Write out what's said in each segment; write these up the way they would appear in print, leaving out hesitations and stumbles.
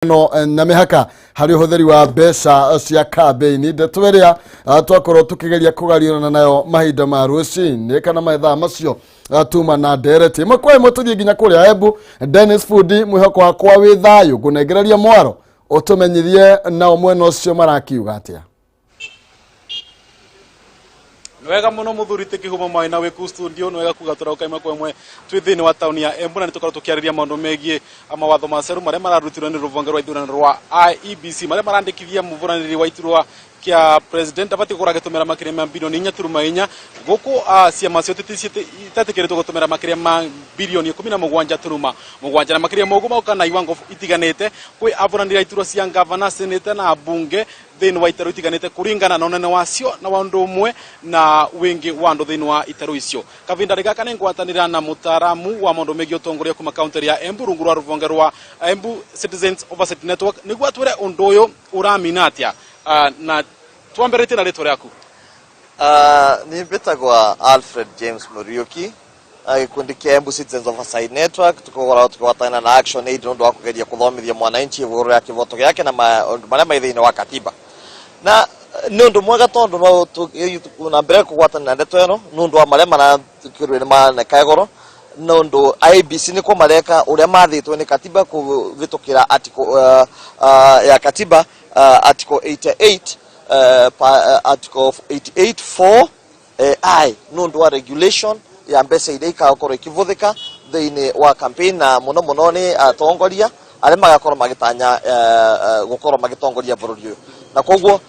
No na mĩhaka harĩ ũhũthĩri wa mbeca cia kambĩini. Ndeto ĩrĩa twakorwo tũkĩgeria kũgariũrana nayo mahinda ma rũcinĩ kana mathaa macio tuma na ndereti ĩmwe kwa ĩmwe. Tũthiĩ nginya kũrĩa Embu. Dennis Fundi, mwĩhoko wakwa wĩ thayũ, ngũnengereria mwaro ũtũmenyithie nao mwena ũcio marakiuga atĩa. Nĩ wega mũno mũthuri ti kĩhumo maĩ na wĩku studio. Nĩ wega kuga tũrauka ĩmwe kwa ĩmwe twĩ thĩinĩ wa taũni ya Embu, na nĩ tũkorwo tũkĩarĩria maũndũ megiĩ mawatho ma ceru marĩa mararutirwo nĩ rũhonge rwa ithurano rwa IEBC, marĩa marandĩkithia mũbũranĩri wa iturwa kĩa president abatiĩ gũkorwo agĩtũmĩra makĩria ma bilioni 4.4 gũkũ ciama ciothe itetĩkĩrĩtwo gũtũmĩra makĩria ma bilioni 17.7. Na makĩria ma ũguo, magoka na iwango itiganĩte kwĩ abũranĩri a iturwa cia ngavana, seneta na mbunge thĩinĩ wa itaru itiganĩte kũringana na ũnene wacio na wa ũndũ ũmwe na wĩngĩ wa andũ thĩinĩ wa itaru icio. Kavinda gaka nĩ ngwatanĩra na mũtaaramu wa maũndũ megiĩ ũtongoria kuma kaunti ya Embu rungu rwa rũhonge rwa Embu Citizens Oversight Network, nĩguo atwĩre ũndũ ũyũ ũramina atĩa. Na twambĩrĩtie na rĩtwa rĩaku. Niĩ mbĩtagwa Alfred James Muriuki, gĩkundi kĩa Embu Citizens Oversight Network. Tũkoragwo tũkĩgwatana na Action Aid nĩ ũndũ wa kũgeria kũthomithia mwananchi igũrũ rĩa kĩvoto gĩake na maũndũ marĩa mai thĩinĩ wa katiba. Na nĩ ũndũ mwega tondũ no tũthiĩ na mbere kũgwatanĩra ndeto ĩno nĩ ũndũ wa marĩa marakĩrwo nĩ maneka igũrũ, nĩ ũndũ IEBC nĩkuo mareka ũrĩa mathĩtwo nĩ katiba kũhĩtũkĩra article ya katiba, article 88, article 88 4 I, nĩ ũndũ wa regulation ya mbeca iria ikakorwo ikĩbũthĩka thĩinĩ wa campaign, na mũno mũno nĩ atongoria arĩa magakorwo magĩtanya gũkorwo magĩtongoria bũrũri ũyũ. Na koguo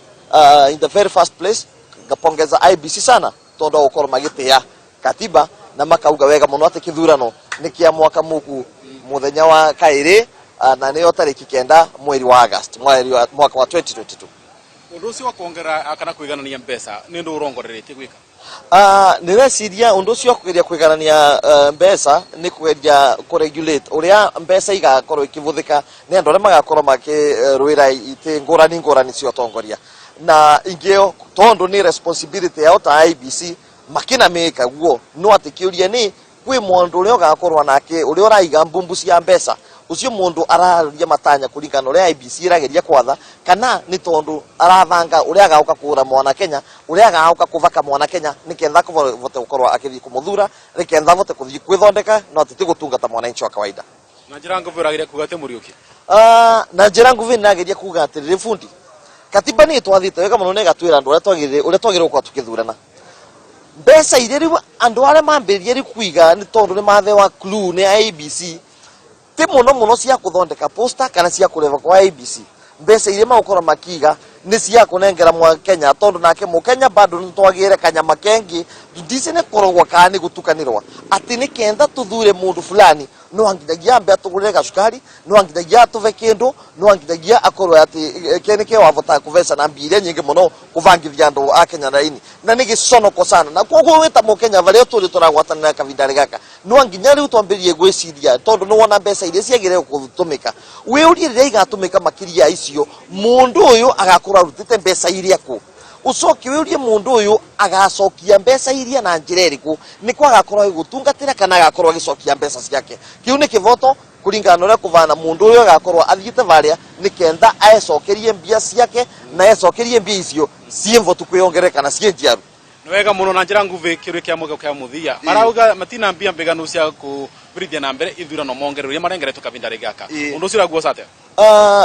in the very first place ngapongeza IEBC sana tondũ wa gũkorwo magĩtĩa katiba na makauga wega mũno atĩ kĩthurano nĩ kĩa mwaka mũku mũthenya wa kaĩrĩ, na nĩyo tarĩki 9 mweri wa August mweri wa mwaka wa 2022. Ũndũ ũcio wa kuongerera kana kũiganania mbeca nĩ ũndũ ũrongoreretie gwĩka? Nĩreciria ũndũ ũcio wa kũgeria kũiganania mbeca nĩ kũgeria kũregulate ũrĩa mbeca igakorwo ikĩbũthĩka nĩ andũ arĩa magakorwo makĩrũĩra itĩ ngũrani ngũrani cia ũtongoria. Na ingĩo tondũ nĩ responsibility yao ta IEBC makĩnamĩka guo, no atĩ kĩũria nĩ kwĩ mũndũ ũrĩa ũgakorwo nake ũrĩa ũraiga mbumbu cia mbeca. Ũcio mũndũ araria matanya kũringana na ũrĩa IEBC ĩrageria kwatha, kana nĩ tondũ arabanga ũrĩa agoka kũgũra mwana Kenya, ũrĩa agoka kũbaka mwana Kenya nĩketha akavote gũkorwo akĩthiĩ kũmũthura, nĩketha avote kũthiĩ kwĩthondeka, no atĩ ti gũtungata mwananchi wa kawaida. Na njĩra nguhĩ ũrageria kuga atĩ, Mũriũki? Na njĩra nguhĩ nĩrageria kuga atĩrĩrĩ bundi, katiba nĩ ĩtwathĩte wega mũno na ĩgatwĩra andũ ũrĩa twagĩrĩire gũkorwo tũkĩthurana. Mbeca iria rĩu andũ arĩa mambĩrĩria rĩu kuiga nĩ tondũ nĩ mathewa clue nĩ IEBC, ti mũno mũno cia kũthondeka poster kana cia kũrĩba kwa IEBC. Mbeca iria magũkorwo makiiga nĩ cia kũnengera Mwakenya, tondũ nake Mũkenya bado nĩ twagĩre kanyama kengi ndici nĩ kũrogwo kana nĩ gũtukanĩrwa atĩ nĩ kenda tũthure mũndũ fulani, no nginyagia ambe atũgũrĩre gacukari, no nginyagia atũve kĩndũ, no nginyagia akorwo atĩ kĩ nĩkĩo wavotaga kũveca na mbia iria nyingĩ mũno kũbangithia andũ a Kenya raini, na nĩ gĩconoko sana. Na koguo wĩ ta Mũkenya varĩa tũrĩ tũragwatanĩra kavinda gaka, no nginya rĩu twambĩrĩrie gwĩciria, tondũ nĩ wona mbeca iria ciagĩrĩire gũtũmĩka, wĩũrie rĩrĩa igatũmĩka makĩria ya icio, mũndũ ũyũ agakorwo arutĩte mbeca iria kũ? Ũcoke wĩũrie mũndũ ũyũ agacokia mbeca iria na njĩra ĩrĩkũ? Nĩkũ agakorwo agĩgũtungatĩra kana agakorwo agĩcokia mbeca ciake? Kĩu nĩ kĩvoto kũringana na ũrĩa kũvana. Mũndũ ũyũ agakorwo athiĩte varĩa nĩ kenda ecokerie mbia ciake, na ecokerie mbia icio ciĩ mvotu kwĩongerereka kana ciĩ njiaru. Nĩ wega mũno. Na njĩra nguhĩ, kĩũria kĩa mũgeo kĩa mũthia, marauga matina mbia mbiganu cia kũbirithia na mbere ithurano mongererwo iria marengeretwo kavinda gaka. Ũndũ ũcio ũraguoca atĩa?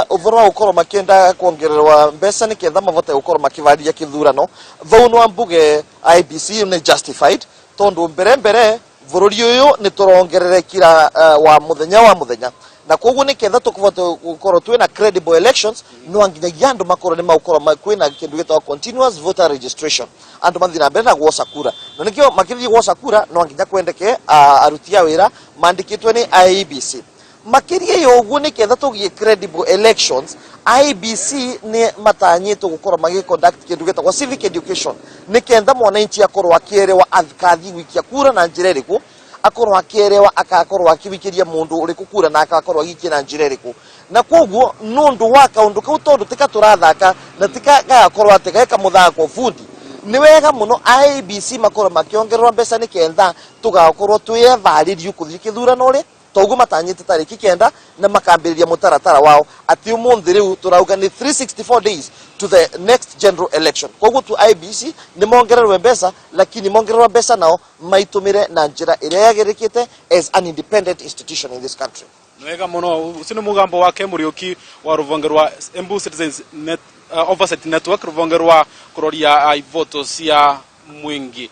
Ũhoro wa gũkorwo makĩenda kuongererwa mbeca nĩ ketha mavote gũkorwo makĩvarĩria kĩthurano vau, no mbuge IEBC nĩ justified, tondũ mbere mbere bũrũri ũyũ nĩ tũrongererekira wa mũthenya wa mũthenya, na koguo nĩ ketha tũkũvota gũkorwo twĩna credible elections, no nginyagia andũ makorwo nĩ magũkorwo kwĩna kĩndũ gĩtagwo continuous voter registration, andũ mathiĩ na mbere na gwoca kura. Na nĩkĩo makĩthiĩ gwoca kura no nginya kwendeke aruti a wĩra mandĩkĩtwo nĩ IEBC. Makĩria ya ũguo, nĩ ketha tũgĩe credible elections, IEBC nĩ matanyĩtwo gũkorwo magĩ conduct kĩndũ gĩtagwo civic education, nĩ ketha mwananchi akorwo akĩerewa akathiĩ gũikia kura na njĩra ĩrĩkũ, akorwo akĩerewa akakorwo akĩwikĩria mũndũ ũrĩkũ kura na akakorwo agĩikia na njĩra ĩrĩkũ. Na koguo nũndũ wa kaũndũ kau, tondũ tika tũrathaka na tika gagakorwo atĩ geka mũthako bundi, nĩ wega mũno IEBC makorwo makĩongererwo mbeca nĩ ketha tũgakorwo twĩevarĩriu kũthiĩ kĩthurano rĩ. Toguo matanyĩte tarĩki 9 na makambĩrĩria mũtaratara wao atĩ ũmũthĩ rĩu tũrauga nĩ 364 days to the next general election. Koguo tu IEBC nĩ mongererwe mbeca, lakini mongererwa mbeca nao maitumire na njĩra ĩrĩa yagĩrĩkĩte as an independent institution in this country. Nwega muno. Ucio nĩ mugambo wake Muriuki wa ruvonge rwa Embu Citizens Net, Oversight Network, ruvonge rwa kuroria ivoto cia mwingi.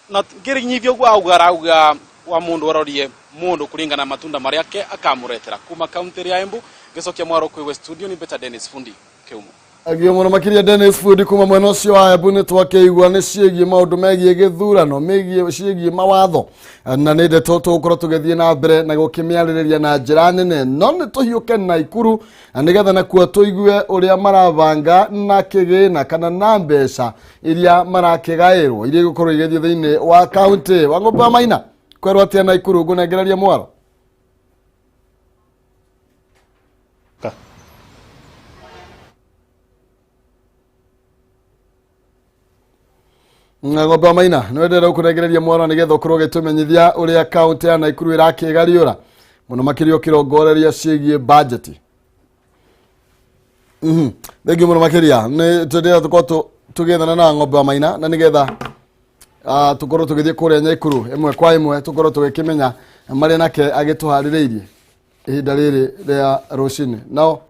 Na ngirinyithia uguo auga arauga wa mundu arorie mundu kuringana na matunda maria ke akamuretera kuma kaunti ya Embu. Ngicokia mwaro kwi West Studio ni Beta Dennis Fundi Keumo. Agio muno makiria Dennis Fundi kuma mwena ũcio wa Embu. Nĩ twakĩigua nĩ ciĩgiĩ maũndũ megiĩ gĩthurano, megiĩ ciĩgiĩ mawatho, na nĩ ndeto tũgũkorwo tũgĩthiĩ na mbere na gũkĩmĩarĩrĩria na njĩra nene. No nĩ tũhiũke Naikuru nĩgetha nakuo tũigue ũrĩa marabanga na kĩgĩna kana na mbeca iria marakĩgaĩrwo iria igũkorwo igĩthiĩ thĩinĩ wa kaunti. Wang'ombe wa Maina, kwerwo atĩa Naikuru? Ngũnengereria mwaro. Ng'ombe wa Maina, nĩ wendere gũkũnengereria mwaro nĩgetha ũkorwo ũgĩtũmenyithia ũrĩa kaunti ya Naikuru ĩrakĩgariũra mũno makĩria ũkĩrongoreria ciĩgiĩ bajeti. Thengiũ mũno makĩria. Nĩ tũndĩra tũkorwo tũgĩethana na Ng'ombe wa Maina na nĩgetha tũkorwo tũgĩthiĩ kũrĩa Nyaikuru ĩmwe kwa ĩmwe, tũkorwo tũgĩkĩmenya marĩa nake agĩtũharĩrĩirie ihinda rĩrĩ rĩa rũcinĩ. Nao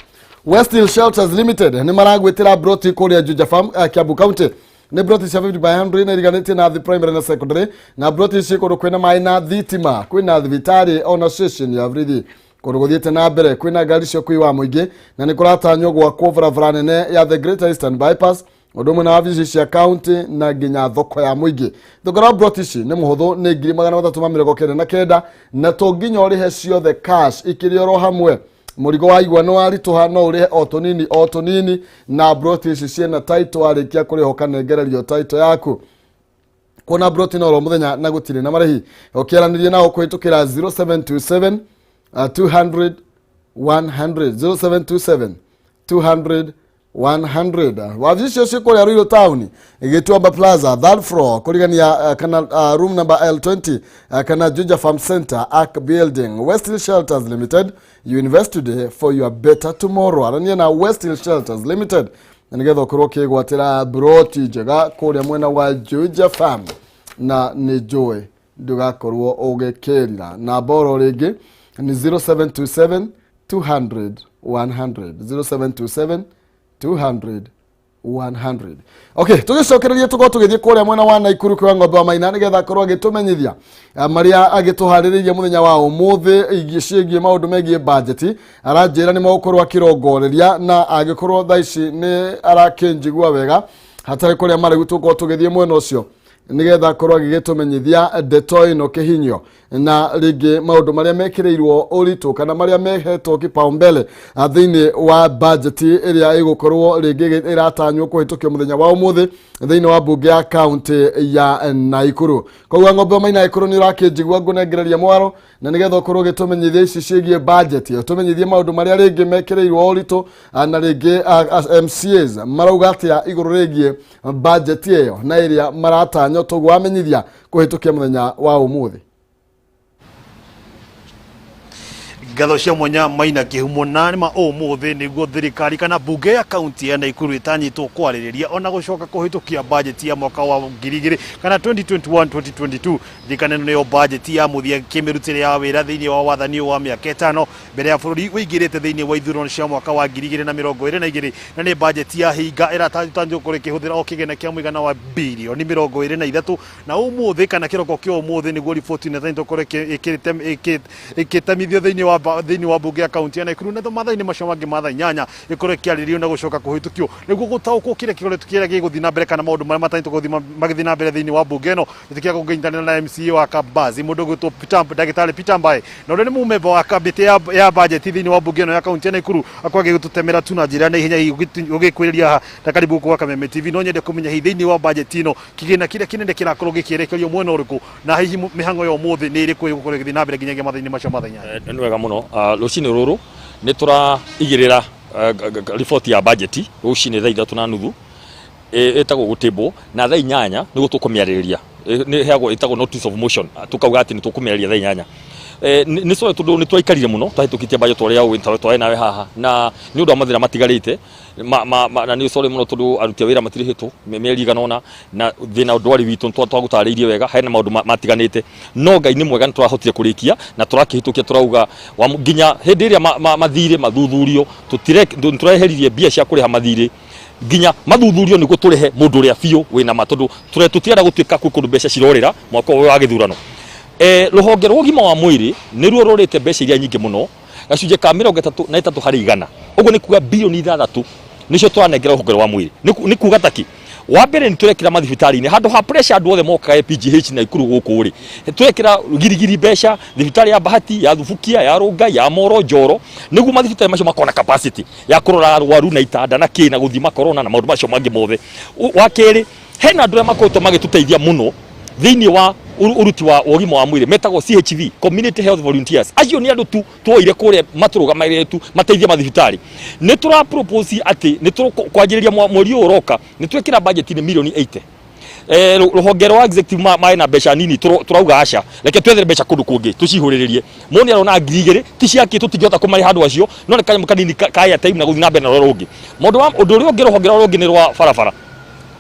West Hill Shelters Limited nĩ maragwĩtĩra broti kũrĩa Juja Farm, Kiambu County. Nĩ broti cia 50 by 100 na iriganĩtie na the primary na secondary, na broti ici kũndũ kwĩna maĩ na thitima, kwĩna thibitarĩ ona station ya borithi. Kũndũ gũthiĩte na mbere, kwĩna ngari cia ũkui wa mũingĩ na nĩ kũratanywo gwakwo barabara nene ya the Greater Eastern Bypass, ũndũ ũmwe na wabici cia county na nginya thoko ya mũingĩ. Thogora wa broti ici nĩ mũhũthũ, nĩ 399,000, na to nginya ũrĩhe ciothe cash, ikĩrĩ oro hamwe. Mũrigo wa igua nĩ waritũha, no ũrĩhe o tũnini o tũnini, na broti ici ciĩna title. Warĩkia kũrĩha ũkanengererio title yaku. Kuona broti no oro mũthenya na gũtirĩ na marĩhi. Ũkĩaranĩria nao kũhĩtũkĩra 0727 200 100, 0727 200 100. Wabici icio ciĩ kũrĩa Ruiru Town, Gĩtuamba Plaza, third floor, kũrigania kana room number L20, kana Juja Farm Center, Ark Building. West Hill Shelters Limited, you invest today for your better tomorrow. Arania na West Hill Shelters Limited na nĩgetha ũkorwo ũkĩgwatĩra broti njega kũrĩa mwena wa Juja Farm, na nĩ njũĩ ndũgakorwo ũgĩkĩrira. Namba oro rĩngĩ nĩ 0727 200 100, 0727 200 100. Okay, tũgĩcokereria tũkorwo tũgĩthiĩ kũrĩa mwena wa Naikuru kwĩ Ng'ombe wa Maina nĩgetha akorwo agĩtũmenyithia marĩa agĩtũharĩrĩirie mũthenya wa ũmũthĩ ciĩgiĩ maũndũ megiĩ bajeti. Aranjĩra nĩ megũkorwo akĩrongoreria, na angĩkorwo thaa ici nĩ arakĩnjigua wega, hatarĩ kũrĩa marĩgu, tũkorwo tũgĩthiĩ mwena ũcio nĩgetha akorwo agĩgĩtũmenyithia ndeto ĩno kĩhinyio na rĩngĩ maũndũ marĩa mekĩrĩirwo ũritũ kana marĩa mehetwo kipaumbele thĩinĩ wa bajeti ĩrĩa ĩgũkorwo rĩngĩ ĩratanywo kũhĩtũkio mũthenya wa ũmũthĩ thĩinĩ wa mbunge ya kaunti ya Naikuru. Koguo Ng'ombe wa Maina, ĩkorwo nĩ ũrakĩnjigua, ngũnengereria mwaro na nĩgetha ũkorwo ũgĩtũmenyithia ici ciĩgiĩ bajeti, ũtũmenyithie maũndũ marĩa rĩngĩ mekĩrĩirwo ũritũ, na rĩngĩ MCAs marauga atĩa igũrũ rĩgiĩ bajeti ĩyo na ĩrĩa maratanywo toguo wamenyithia kũhĩtũkia mũthenya wa ũmũthĩ. Ngatho cia mwanya Maina Kĩhumo. Na nĩ ma ũmũthĩ nĩguo thirikari kana mbunge ya kaunti ya Naikuru ĩtanyĩtwo kwarĩrĩria ona gũcoka kũhĩtũkia bajeti ya mwaka wa 2000 kana 2021 2022. Ririkana ĩno nĩyo bajeti ya mũthia kĩmĩrutĩre ya wĩra thĩinĩ wa wathani ũyũ wa mĩaka 5 mbere ya bũrũri ũingĩrĩte thĩinĩ wa ithurano cia mwaka wa 2022, na nĩ bajeti ya hinga ĩratanywo gũkorwo ĩkĩhũthĩra o kĩgĩna kĩa mũigana wa birioni 23. Na ũmũthĩ kana kĩroko kĩa ũmũthĩ nĩguo riboti ĩno ĩtanyĩtwo gũkorwo ĩkĩtemithio thĩinĩ wa mbunge ya kaunti ya Naikuru, na mathaa-inĩ macio mangĩ ma thaa 8 ĩkorwo ĩkĩarĩrĩrio na gũcoka kũhĩtũkio nĩguo gũtaũkwo kĩrĩa kĩkoretwo kĩrĩa gĩgũthiĩ na mbere kana maũndũ marĩa matanyĩtwo gũthiĩ magĩthiĩ na mbere thĩinĩ wa mbunge ĩno. Nĩtũkĩaga kũnyitanĩra na MCA wa Kabazi, mũndũ ũgwĩtwo Peter, ndagĩtarĩ Peter Mbae, na ũrĩa nĩ mũmemba wa kamĩtĩ ya bajeti thĩinĩ wa mbunge ĩno ya kaunti ya Naikuru, akorwo agĩgĩtũtemera tu na njĩra na ihenya. Hihi ũgĩkwĩrĩria haha na karibu gũkũ gwa Kameme TV, no nyende kũmenya hihi thĩinĩ wa bajeti ĩno kĩgĩna kĩrĩa kĩnene kĩrakorwo gĩkĩerekerio mwena ũrĩkũ, na hihi mĩhang'o ya ũmũthĩ nĩ ĩrĩkũ ĩgũkorwo ĩgĩthiĩ na mbere nginyagia mathaa-inĩ macio ma thaa 8? Nĩ wega mũno. Rũcinĩ rũrũ nĩ tũraigĩrĩra riboti ya bajeti rũcinĩ thaa 3:30, ĩtagwo gũtĩmbwo, na thaa 8 nĩguo tũkũmĩarĩrĩria. Nĩ ĩheagwo, ĩtagwo notice of motion, tukauga atĩ nĩ tũkũmĩarĩria thaa 8. Nĩ sorry tondũ nĩ twaikarire mũno twahĩtũkĩtie budget ũrĩa ũĩ twarĩ nawe haha, na nĩ ũndũ wa mathĩna matigarĩte na nĩ sorry mũno tondũ aruti a wĩra matirĩhĩtwo mĩeri igana ũna, na thĩna ndwarĩ witũ, twagũtarĩirie wega, hena maũndũ matiganĩte, no Ngai nĩ mwega, nĩ tũrahotire kũrĩkia na tũrakĩhĩtũkia. Tũrauga nginya hĩndĩ ĩrĩa mathirĩ mathuthurio, tũreheririe mbia cia kũrĩha mathirĩ nginya mathuthurio nĩguo tũrĩhe mũndũ ũrĩa biũ wĩna ma, tondũ tũtirenda gũtuĩka kwĩ kũndũ mbeca cirorĩra mwaka ũyũ wa gĩthurano. Rũhonge rwa ũgima wa mwĩrĩ nĩruo rũrĩte mbeca iria nyingĩ mũno, gacunjĩ ka 33%, ũguo nĩ kuga bilioni 6 nĩcio tũranengera rũhonge rwa mwĩrĩ. Nĩ kuga taki wa mbere nĩ tũrekĩra mathibitarĩ-inĩ handũ ha pressure andũ othe mokaga PGH na Nakuru gũkũ rĩ, tũrekĩra girigiri mbeca thibitarĩ ya Bahati, ya Thubukia, ya Rongai, ya Moro, Njoro, nĩguo mathibitarĩ macio makorwo na capacity ya kũrora arwaru na itanda na kĩ na gũthima corona na maũndũ macio mangĩ mothe. Wa kerĩ, hena andũ arĩa makoretwo magĩtũteithia mũno thĩinĩ wa ũruti wa ũgima wa mwĩrĩ metagwo CHV, Community Health Volunteers. Acio nĩ andũ tu tuoire kũrĩa matũrũgamĩrĩre tu mateithie mathibitarĩ. Nĩ tũra propose atĩ nĩ tũkwanjĩrĩria mweri ũyũ ũroka nĩ twekĩra budget-inĩ milioni 80. Rũhonge rwa executive marĩ na mbeca nini, tũrauga aca, reke twethere mbeca kũndũ kũngĩ tũcihũrĩrĩrie. Mũndũ nĩ arona 2000 ti ciake, tũtingĩhota kũmarĩha andũ acio, no nĩ kanyamũ kanini ka airtime na gũthiĩ na mbere na rũrĩa rũngĩ. Mũndũ wa ũndũ ũrĩa ũngĩ, rũhonge rũrĩa rũngĩ nĩ rwa barabara.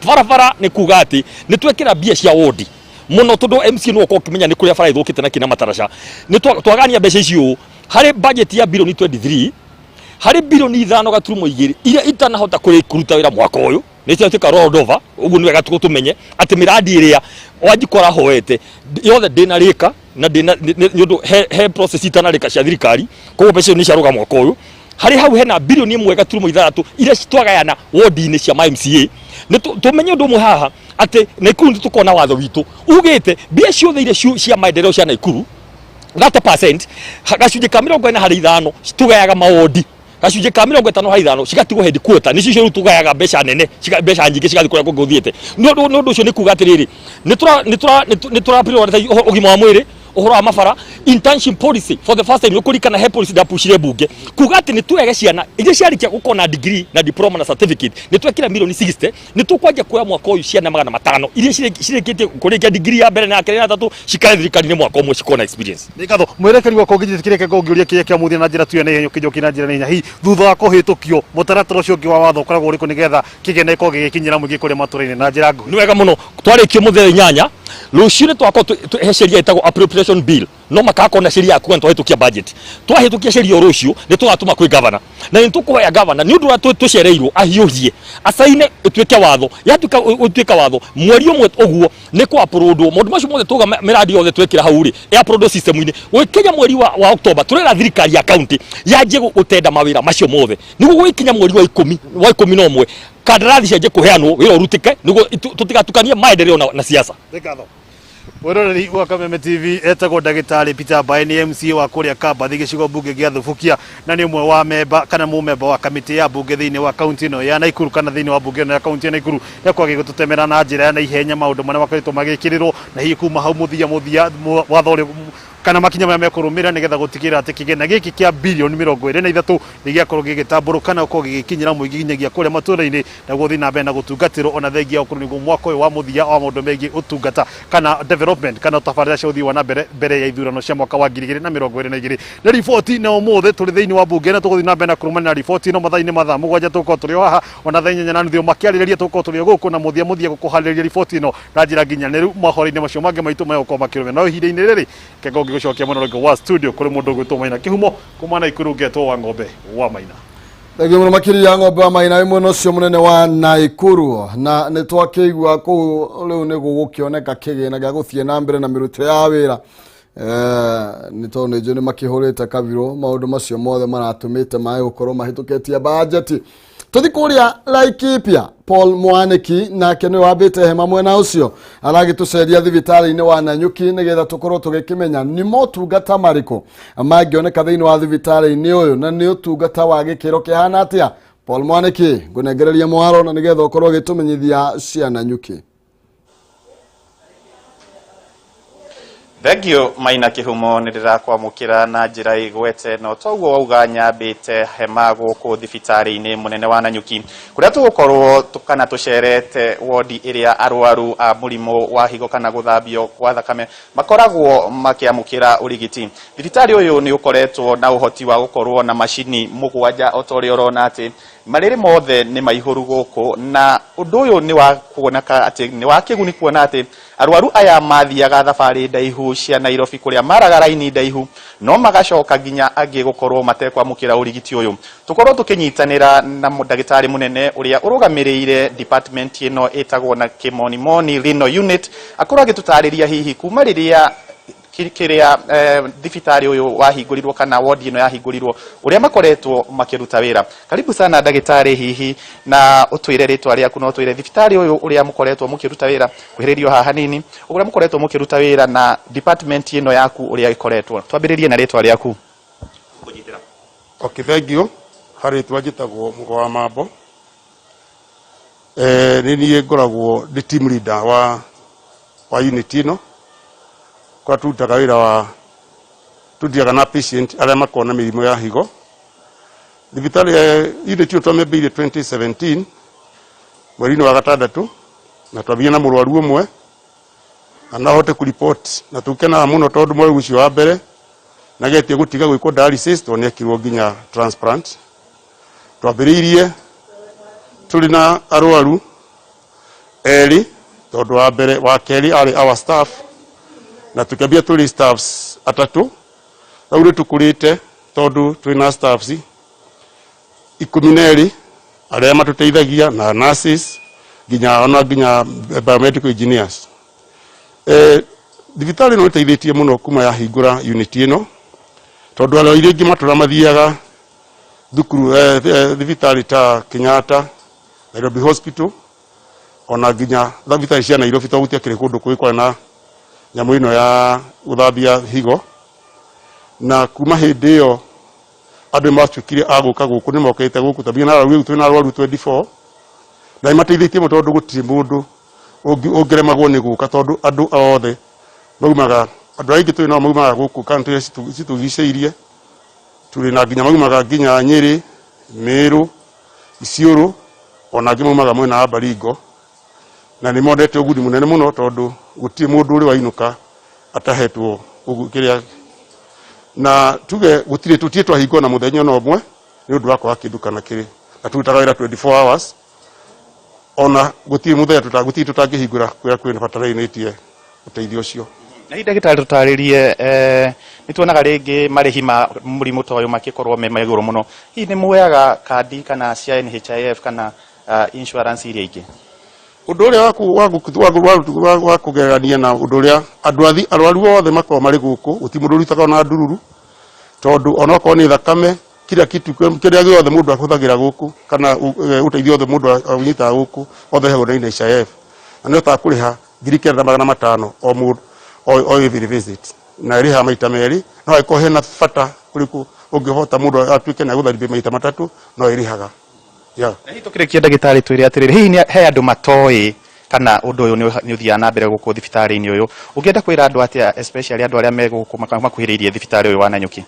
Barabara nĩ kuga atĩ nĩ twekĩra mbia cia wodi mũno, tondũ MCA nĩ ũkorwo ũkĩmenya nĩ kũrĩa bara ithũkĩte na kĩna mataraca. Nĩ twagania mbeca ici ũũ harĩ budget ya bilioni 23, harĩ bilioni 5.2 iria itanahota kũruta wĩra mwaka ũyũ nĩ ciatuĩka rolled over. Ũguo nĩ wega tũmenye atĩ mĩradi ĩrĩa Wanjikũ arahoete yothe ndĩnarĩka na ndĩna nĩ ũndũ he process itanarĩka cia thirikari, koguo mbeca icio nĩ ciarũga mwaka ũyũ. Harĩ hau hena bilioni 1.6 iria twagayana wodi-inĩ cia ma MCA. Nĩ tũmenye ũndũ ũmwe haha atĩ Nakuru nĩ tũkorwo na watho witũ ugĩte mbia ciothe iria cia maendeleo cia Nakuru 30%, gacunjĩ ka 40 harĩ 5 tũgayaga mawodi, gacunjĩ ka 50 harĩ 5 cigatigwo headquarter, nĩcio cio rĩu tũgayaga mbeca nene, mbeca nyingĩ cigathiĩ kũrĩa kũngĩ gũthiĩte. Nĩ ũndũ ũcio nĩ kuga atĩrĩrĩ, nĩ tũra prioritize ũgima wa mwĩrĩ, ũhoro wa mabara, internship policy. For the first time nĩ kũririkana he policy ndapushire mbunge kuga atĩ nĩ tuoyage ciana iria ciarĩkia gũkorwo na degree na diploma na certificate. Nĩ twekĩra milioni 60, nĩ tũkwanjia kuoya mwaka ũyũ ciana 500 iria cirĩkĩtie kũrĩkia degree ya mbere na ya kerĩ na ya tatũ, cikare thirikari-inĩ mwaka ũmwe, cikorwo na experience. Nĩ ngatho mwerekeri wakwa. Ũngĩnjĩtĩkĩria ngũngĩũria kĩrĩa kĩa mũthia na njĩra tu ya naihenya, ũkĩnjokia na njĩra naihenya, hihi thutha wa kũhĩtũkio mũtaratara ũcio ũngĩ wa watho ũkoragwo ũrĩkũ nĩgetha kĩgĩna gĩkorwo gĩgĩkinyĩra mũingĩ kũrĩa matũra-inĩ na njĩra nguhĩ? Nĩ wega mũno. Twarĩkio mũthenya 8 rũciũ nĩ twakorwo he sheria ĩtagwo appropriation bill, no makakorwo na sheria ya kuga nĩ twahĩtũkia budget. Twahĩtũkia sheria o rũciũ nĩ tũgatũma kwĩ governor, na nĩ tũkũhoya governor nĩ ũndũ ũrĩa tũcereirwo ahiũhie acaine ĩtuĩke watho. Yatuĩka ũtuĩka watho mweri ũmwe ũguo nĩ kũ uploadwo maũndũ macio mothe, tuga mĩradi yothe twekĩra hau rĩ ĩ uploadwo system-inĩ. Gũgĩkinya mweri wa October tũrera thirikari ya county yanjie gũtenda mawĩra macio mothe, nĩguo gũgĩkinya mweri wa 11 kandarathi cianjie kũheanwo, wĩra ũrutĩke, nĩguo tũtigatukanie maendeleo na siasa. Nĩ ngatho. Mwĩroreri wa Kameme TV etagwo ndagĩtarĩ Peter Mbae, nĩ MCA wa kũrĩa Kambathi, gĩcigo mbunge gĩa Thubukia, na nĩ ũmwe wa memba kana mũmemba wa kamĩtĩ ya mbunge thĩinĩ wa kaunti ĩno ya Nakuru, kana thĩinĩ wa mbunge ĩno ya kaunti ya Nakuru. Nĩakorwo agĩgũtũtemera na njĩra ya naihenya maũndũ marĩa makoretwo magĩkĩrĩrwo, na hihi kuma hau mũthia mũthia watho ũrĩa kana makinya marĩa mekũrũmĩrĩra nĩgetha gũtigĩrĩra atĩ kĩgĩna gĩkĩ kĩa bilioni 23 nĩ gĩakorwo gĩgĩtambũrũka na gũkorwo gĩgĩkinyĩra mũingĩ nginyagia kũrĩa matũũra-inĩ, na gũthiĩ na mbere na gũtungatĩrwo, ona thengia gũkorwo nĩguo mwaka ũyũ wa mũthia wa maũndũ megiĩ ũtungata kana development kana tabarĩra cia ũthii wa na mbere mbere ya ithurano cia mwaka wa 2022. Nĩ riboti na ũmũthĩ tũrĩ thĩinĩ wa mbunge, na tũgũthiĩ na mbere na kũrũmanĩra riboti ĩno. Mathaa-inĩ mathaa 7 tũgũkorwo tũrĩ o haha, ona thaa 8:30 makĩarĩrĩria tũgũkorwo tũrĩ o gũkũ, na mũthia mũthia gũkũharĩrĩria riboti ĩno na njĩra nginyanĩru mohoro-inĩ macio mangĩ maitũ megũkorwo makĩrũmĩrĩra. No ihinda-inĩ rĩrĩ kengo ngĩgũcokia mwena ũrĩa wa studio kũrĩ mũndũ ũgwĩtwo Maina Kĩhumo kuma Naikuru, ngetwo wa ng'ombe wa Maina. Thengiũ mũno makĩria, ng'ombe wa Maina, wĩ mwena ũcio mũnene wa Naikuru. Na nĩ twakĩigua kũu rĩu nĩ gũgũkĩoneka kĩgĩna gĩa gũthiĩ na mbere na mĩrutĩre ya wĩra, nĩ tondũ nĩ njũĩ nĩ makĩhũrĩte kabirũ maũndũ macio mothe maratũmĩte maĩ gũkorwo mahĩtũkĩtie bajeti. Tũthi kũrĩa Laikipia, Paul Mwaniki nake nĩwe wambĩte hema mwena ũcio, aragĩtũceria thibitarĩ-inĩ wa Nanyuki nĩgetha tũkorwo tũgĩkĩmenya nĩ motungata marĩkũ mangĩoneka thĩinĩ wa thibitarĩ-inĩ ũyũ na nĩ ũtungata wa gĩkĩro kĩhana atĩa. Paul Mwaniki, ngũnengereria mwaro na nĩgetha ũkorwo ũgĩtũmenyithia cia Nanyuki. Thengiũ Maina Kĩhumo, nĩ ndĩrakwamũkĩra na njĩra ĩgwete no toguo wauga. Nyambĩte hema gũkũ thibitarĩ-inĩ mũnene wa Nanyuki, kũrĩa tũgũkorwo kana tũcerete wodi ĩrĩa arwaru a mũrimũ wa higo kana gũthambio kwa thakame makoragwo makĩamũkĩra ũrigiti. Thibitarĩ ũyũ nĩ ũkoretwo na ũhoti wa gũkorwo na macini 7, o ta ũrĩa ũrona atĩ marĩrĩ mothe nĩ maihũru gũkũ, na ũndũ ũyũ nĩ wa kuoneka atĩ nĩ wa kĩguni, kuona atĩ arwaru aya mathiaga thabarĩ ndaihu cia Nairobi, kũrĩa maraga raini ndaihu no magacoka nginya angĩ gũkorwo matekwamũkĩra ũrigiti ũyũ. Tũkorwo tũkĩnyitanĩra na ndagĩtarĩ mũnene ũrĩa ũrũgamĩrĩire department ĩno ĩtagwo na kĩmonimoni renal unit, akorwo agĩtũtarĩria hihi kuma rĩrĩa kĩrĩa thibitarĩ ũyũ wahingũrirwo kana wodi ĩno yahingũrirwo, ũrĩa makoretwo makĩruta wĩra. Karibu sana ndagĩtarĩ, hihi na ũtwĩre rĩtwa rĩaku na ũtwĩre thibitarĩ ũyũ ũrĩa mũkoretwo mũkĩruta wĩra. Kuhĩrĩrio haha hanini, ũrĩa mũkoretwo mũkĩruta wĩra na department ĩno yaku ũrĩa ĩkoretwo. Twambĩrĩrie na rĩtwa rĩaku. Okay, thank you. Harĩ rĩtwa njĩtagwo Mũgo wa Mambo. Nĩ niĩ ngoragwo ndĩ team leader wa unit ĩno, kũrĩa tũrutaga wĩra wa tũthiaga na patient arĩa makoragwo na mĩrimũ ya higo. Thibitarĩ unit ĩyo twamĩambĩrĩirie 2017 mweri-inĩ wa gatandatũ, na twambia na mũrwaru ũmwe, na no ahote kũripoti na tũkenaga mũno tondũ mũrwaru ũcio wa mbere nagetie gũtiga gwĩkwo dialysis tondũ nĩ ekirwo nginya transplant. Twambĩrĩirie tũrĩ na arwaru erĩ, tondũ wa mbere wa kerĩ arĩ our staff, na tũkĩambia tũrĩ staffs atatũ. Rĩu nĩ tũkũrĩte tondũ twĩna staffs 12 arĩa matũteithagia na nurses, nginya ona nginya biomedical engineers. Thibitarĩ ĩno ĩteithĩtie mũno kuma yahingũra unit ĩno, tondũ arwaru aingĩ matũra mathiaga thukuru thibitarĩ ta Kenyatta, Nairobi Hospital, ona nginya thibitarĩ cia Nairobi, tondũ gũtiakĩrĩ kũndũ kũngĩ kwarĩ na nyamũ ĩno ya gũthambia higo. Na kuma hĩndĩ ĩyo andũ nĩ matuĩkire a gũka gũkũ, nĩ mokĩte gũkũ tondũ na arwaru, twĩna arwaru 24, na nĩ mateithĩtie mũno tondũ gũtirĩ mũndũ ũngĩremagwo nĩ gũka, tondũ andũ othe maumaga, andũ aingĩ tũrĩ nao maumaga gũkũ kaunti iria citũrigicĩirie, tũrĩ na nginya maumaga nginya Nyĩrĩ, Mĩrũ, Isiũrũ, ona angĩ maumaga mwena wa Baringo, na nĩ monete ũguni mũnene mũno tondũ gũtirĩ mũndũ ũrĩ wainũka atahetwo kĩrĩa. Na tuge gũtirĩ, tũtirĩ twahingwo na mũthenya ona ũmwe nĩ ũndũ wa kwaga kĩndũ kana kĩrĩ, na tũrutaga wĩra 24 hours, ona gũtirĩ mũthenya gũtirĩ tũtangĩhingũra kũrĩa kwĩna bataranĩtie ũteithio ũcio. Na hihi ndagĩtarĩ, tũtarĩrie, nĩ tuonaga rĩngĩ marĩhi ma mũrimũ ta ũyũ makĩkorwo me ma igũrũ mũno. Hihi nĩ muoyaga kandi kana cia NHIF kana insurance iria ingĩ? Ũndũ ũrĩa wa kũgerania na ũndũ ũrĩa andũ athi arwaru othe makoragwo marĩ gũkũ, gũtirĩ mũndũ ũrutaga ona ndururu, tondũ onokorwo nĩ thakame, kila kitu kĩrĩa gĩothe mũndũ ahũthagĩra gũkũ kana ũteithio wothe mũndũ anyitaga gũkũ, othe heagwo na NHIF, na nĩ ũhotaga kũrĩha 9,500 o mũndũ o every visit, na ĩrĩhaga maita merĩ, no angĩkorwo hena bata ũrĩkũ ũngĩhota mũndũ atuĩke nĩ agũtharibia maita matatũ, no ĩrĩhaga, yeah. Na hihi tũkĩrĩkia ndagĩtarĩ, twĩre atĩrĩrĩ, hihi he andũ matoĩ kana ũndũ ũyũ nĩ ũthiaga na mbere gũkũ thibitarĩ-inĩ ũyũ? Ũngĩenda kwĩra andũ atĩa, especially andũ arĩa me gũkũ makuhĩrĩirie thibitarĩ ũyũ wa Nanyuki?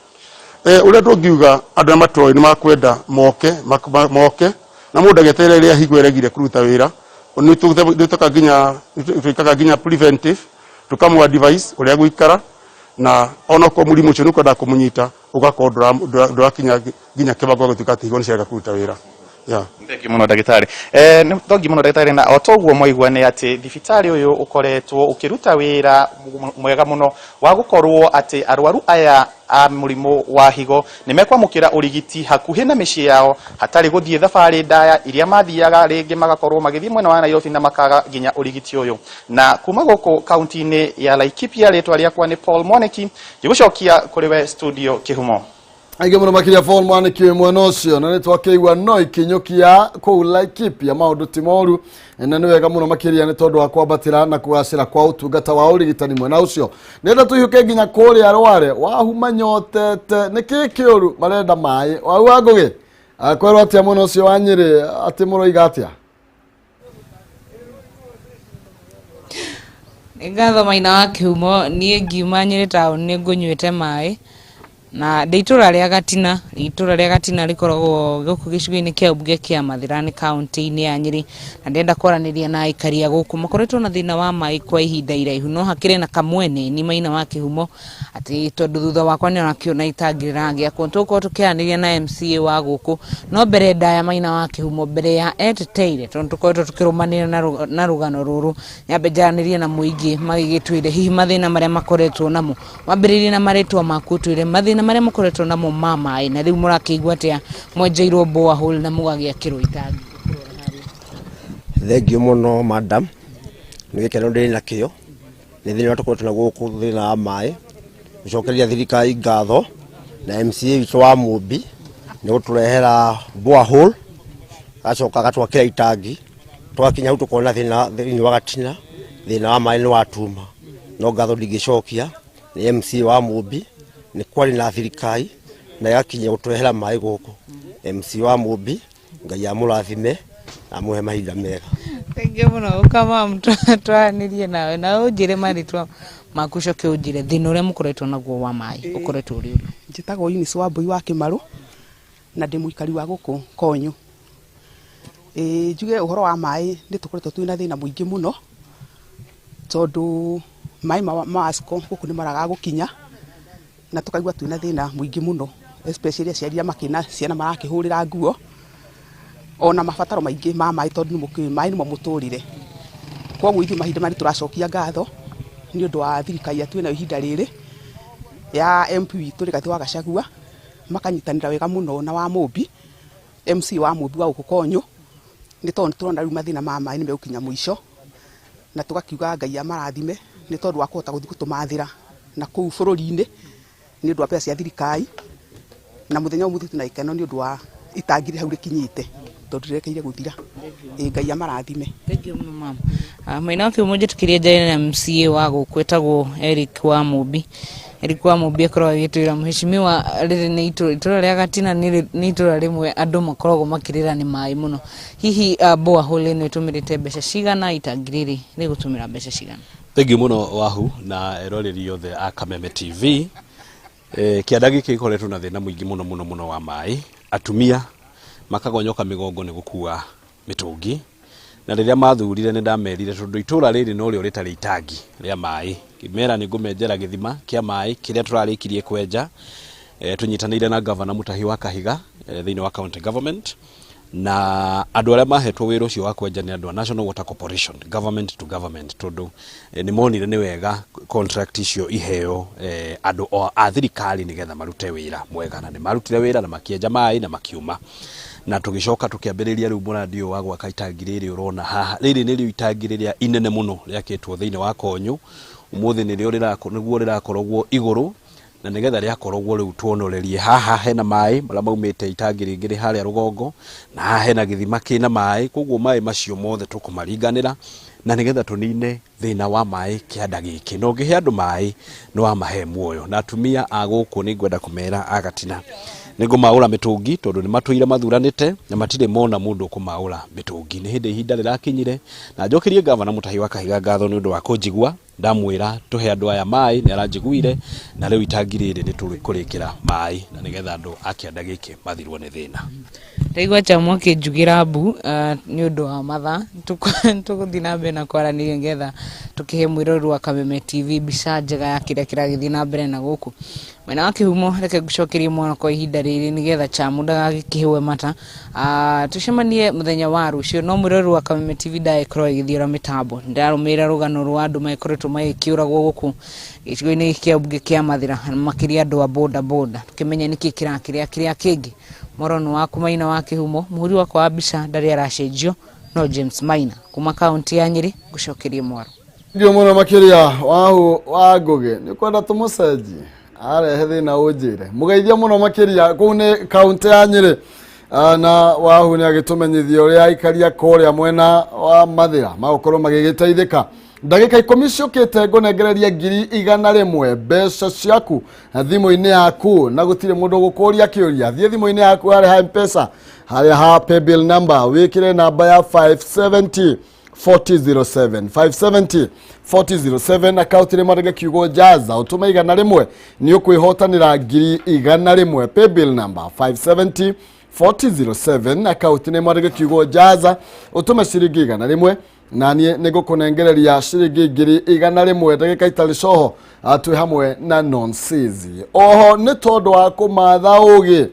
Ũrĩa tũngiuga, andũ arĩa matoĩ nĩ makwenda moke, moke, na mũndũ agĩeterere rĩrĩa higo ĩregire kũruta wĩra. Nĩ twĩkaga nginya, twĩkaga nginya preventive, tũkamũ advise ũrĩa gũikara, na onokorwo mũrimũ ũcio nĩ ũkwendaga kũmũnyita, ũgakorwo ndũrakinya nginya kĩwango gĩa gũtuĩka atĩ higo nĩ ciarega kũruta wĩra, yeah. Thengiũ mũno ndagĩtarĩ. Nĩ thengiũ mũno ndagĩtarĩ, na o toguo mwaigua nĩ atĩ thibitarĩ ũyũ ũkoretwo ũkĩruta wĩra mwega mũno wa gũkorwo atĩ arwaru aya a mũrimũ wa higo nĩ mekwamũkĩra ũrigiti hakuhĩ na mĩciĩ yao, hatarĩ gũthiĩ thabarĩ ndaya iria mathiaga, rĩngĩ magakorwo magĩthiĩ mwena wa Nairobi na makaga nginya ũrigiti ũyũ. Na kuma gũkũ kaunti-inĩ ya Laikipia, rĩtwa rĩakwa nĩ Paul Mwanĩki, ngĩgũcokia kũrĩ we studio Kĩhumo. Aingĩ mũno makĩria Paul Mwanĩki wĩ mwena ũcio, na nĩ twakĩigua no ikinyũkia kũu Laikipia maũndũ ti moru, na nĩ wega mũno makĩria nĩ tondũ wa kwambatĩra na kũgacĩra kwa ũtungata wa ũrigitani mwena ũcio. Nĩenda tũhiũke nginya kũrĩa Rware wahuma nyotete nĩ kĩ kĩũru marenda maĩ wau wa Ngũgĩ. Kwerwo atĩa mwena ũcio wa Nyĩrĩ, atĩ mũroiga atĩa? Nĩ ngatho Maina wa Kĩhumo, niĩ ngiuma Nyĩrĩ town nĩ ngũnyuĩte maĩ na ndĩ itũra rĩa Gatina. Itũra rĩa Gatina rĩkoragwo gũkũ gĩcigo-inĩ kĩa ũmbunge kĩa Mathĩra nĩ kaũntĩ-inĩ ya Nyĩrĩ, na ndĩrenda kwaranĩria na aikari a gũkũ makoretwo na thĩna wa maĩ kwa ihinda iraihu, no hakĩrĩ na kamwene ni Maina wa Kĩhumo atĩ tondũ thutha wakwa nĩ arakĩona itangi rĩragĩakwo. Tũgũkorwo tũkĩaranĩria na MCA wa gũkũ, no mbere ndaya Maina wa Kĩhumo mbere ya eteteire, tondũ tũkoretwo tũkĩrũmanĩrĩra na rũgano rũrũ, nyambe njaranĩrie na mũingĩ magĩgĩtwĩre hihi mathĩna marĩa makoretwo namo. Wambĩrĩrie na marĩtwa maku ũtwĩre mathĩna marĩa mũkoretwo namo ma maĩ, na rĩu mũrakĩigua atĩa mwenjeirwo borehole na mũgagĩakĩrwo itangi. Thengiũ mũno madam, nĩ gĩkeno ndĩ nakĩo nĩ thĩna ũrĩa tũkoretwo naguo gũkũ, thĩna wa maĩ. Gũcokeria thirikari ngatho na MCA witũ wa Mũmbi nĩ gũtũrehera borehole, agacoka agatwakĩra itangi. Twakinya hau tũkona thĩna thĩinĩ wa Gatina, thĩna wa maĩ nĩ watuma. No ngatho ndingĩcokia nĩ MCA wa Mũmbi nĩ kwaria na thirikari na ĩgakinya gũtũrehera maĩ gũkũ. MCA wa Mũmbi, Ngai amũrathime na amũhe mahinda mega. Thengiũ mũno ũkamamu twaranĩrie nawe na ũnjĩre marĩtwa maku, ũcoke ũnjĩre thĩna ũrĩa mũkoretwo naguo wa maĩ ũkoretwo ũrĩ ũrĩkũ. Njĩtagwo Eunice Wambui wa Kĩmarũ na ndĩ mũikari wa gũkũ Konyũ. Ĩĩ njuge ũhoro wa maĩ nĩ tũkoretwo twĩna thĩna mũingĩ mũno, tondũ maĩ ma WASCO gũkũ nĩ maragaga gũkinya, na tũkaigua twĩna thĩna mũingĩ mũno, especially aciari arĩa makĩrĩ na ciana marakĩhũrĩra nguo, ona mabataro maingĩ ma maĩ tondũ nĩ mũkĩũĩ maĩ nĩmo mũtũrĩre. Koguo ithuĩ mahinda maya nĩ tũracokia ngatho nĩ ũndũ wa thirikari ĩrĩa twĩnayo ihinda rĩrĩ ya MP witũ Rigathĩ wa Gachagua, makanyitanĩra wega mũno na Wamũmbi, MC wa Mũmbi wa gũkũ Konyũ, nĩ tondũ nĩ tũrona rĩu mathĩna ma maĩ nĩ megũkinya mũico, na tũgakiuga Ngai amarathime nĩ tondũ wa kũhota gũthiĩ gũtũmathĩra na kũu bũrũri-inĩ nĩ ũndũ wa mbeca cia thirikari, na mũthenya ũmũthĩ twĩna gĩkeno nĩ ũndũ wa itangi rĩrĩ hau rĩkinyĩte tondũ rĩrekeire gũthira. Ĩĩ Ngai amarathime. Thengiũ mũno mama. Maina wa Kĩhumo njĩtĩkĩrie njarie na MCA wa gũkũ etagwo Eric wa Mũmbi. Eric wa Mũmbi akoragwo agĩtwĩra mheshimiwa, rĩrĩ nĩ itũra, itũra rĩa Gatina nĩ itũra rĩmwe andũ makoragwo makĩrĩra nĩ maĩ mũno. Hihi borehole ĩno ĩtũmĩrĩte mbeca cigana, itangi rĩrĩ rĩgũtũmĩra mbeca cigana? Thengiũ mũno Wahu na eroreri othe a Kameme TV. Kĩanda gĩkĩ gĩkoretwo na thĩna mũingĩ mũno mũno mũno wa maĩ, atumia makagonyoka mĩgongo nĩ gũkua mĩtũngi, na rĩrĩa mathurire nĩ ndamerire tondũ itũra rĩrĩ norĩo rĩtarĩ itangi rĩa maĩ, ngĩmera nĩ ngũmenjera gĩthima kĩa maĩ kĩrĩa tũrarĩkirie kwenja, tũnyitanĩire na Gavana Mutahi wa Kahiga, thĩinĩ wa county government, na andũ arĩa mahetwo wĩra ũcio wa kwenja nĩ andũ a National Water Corporation, government to government, tondũ nĩ monire nĩ wega contract icio iheo andũ a thirikari nĩgetha marute wĩra mwega, na nĩ marutire wĩra na makĩenja maĩ na makiuma. Na tũgĩcoka tũkĩambĩrĩria rĩu mũrandi ũyũ wa gwaka itangi rĩrĩ ũrona haha. Rĩrĩ nĩrĩo itangi rĩrĩa inene mũno rĩakĩtwo thĩinĩ wa Konyũ, ũmũthĩ nĩrĩo nĩguo rĩrakorogwo igũrũ, na nĩgetha rĩakorogwo rĩu tuonorerie haha hena maĩ marĩa maumĩte itangi rĩngĩ rĩ harĩa rũgongo, na haha hena gĩthima kĩna maĩ, koguo maĩ macio mothe tũkũmaringanĩra na nĩgetha tũnine thĩna wa maĩ kĩanda gĩkĩ. Na ũngĩhe andũ maĩ nĩ wamahe muoyo. Na atumia a gũkũ nĩ ngwenda kũmera a Gatina nĩ ngũmaũra mĩtũngi, tondũ nĩ matũire mathuranĩte na matirĩ mona mũndũ ũkũmaũra mĩtũngi. Nĩ hĩndĩ ihinda rĩrakinyire, na njokerie Gavana Mutahi wa Kahiga ngatho nĩ ũndũ wa kũnjigua ndamwĩra tũhe andũ aya maĩ, nĩ aranjiguire, na rĩu itangi rĩrĩ nĩ tũkũrĩkĩra maĩ na nĩgetha andũ a kĩanda gĩkĩ mathirwo nĩ thĩna. Ndaigua Chamu akĩnjugĩra mbu nĩ ũndũ wa mathaa, tũgũthiĩ na mbere na kwaranĩria nĩgetha tũkĩhe mwĩroreri wa Kameme TV mbica njega ya kĩrĩa kĩragĩthiĩ na mbere na gũkũ. Mwena wa Kĩhumo, reke ngũcokerie mwana kwa ihinda rĩrĩ nĩgetha Chamu ndagagĩkĩhũe mata. Tũcemanie mũthenya wa rũciũ, no mwĩroreri wa Kameme TV ndagĩkorwo agĩthiora mĩtambo. Nĩndarũmĩrĩra rũgano rwa andũ magĩkoretwo magĩkĩũragwo gũkũ gĩcigo-inĩ gĩkĩ kĩa mbunge kĩa Mathĩra, makĩria andũ a boda boda, tũkĩmenye nĩkĩ kĩrakĩrĩa kĩrĩa kĩngĩ. Mworono waku Maina wa Kĩhumo, mũhũri wakwa wa mbica ndarĩ aracenjio, no James Maina kuma kaunti ya Nyĩrĩ, ngũcokerie mwaro. Ndio mũno makĩria Wahu wa Ngũgĩ, nĩ kwenda tũmũcenjie arehe thĩna ũnjĩre. Mũgeithia mũno makĩria kũu nĩ kaunti ya Nyĩrĩ. Na Wahu nĩ agĩtũmenyithia ũrĩa aikari a kũrĩa mwena wa Mathĩra magũkorwo magĩgĩteithĩka. Ndagĩka 10 ciũkĩte ngũnengereria 100,000 mbeca ciaku thimũ-inĩ yaku, na gũtirĩ mũndũ ũgũkũria kĩũria. Thiĩ thimũ-inĩ yaku harĩa ha M-Pesa, harĩa ha paybill number, wĩkĩre namba ya 570. 4007, 570 4007. Akaunti nĩ mwandĩke kiugo Jaza, ũtũme 100, nĩ ũkwĩhotanĩra 100,000. Paybill number 570 4007, akaunti nĩ mwandĩke kiugo Jaza, ũtũme ciringi 100, na niĩ nĩ ngũkũnengereria ciringi 100,000 ndagĩka itarĩ coho. Twĩ hamwe na Nonsizi. Oho nĩ tondũ wa kũmatha ũgĩ,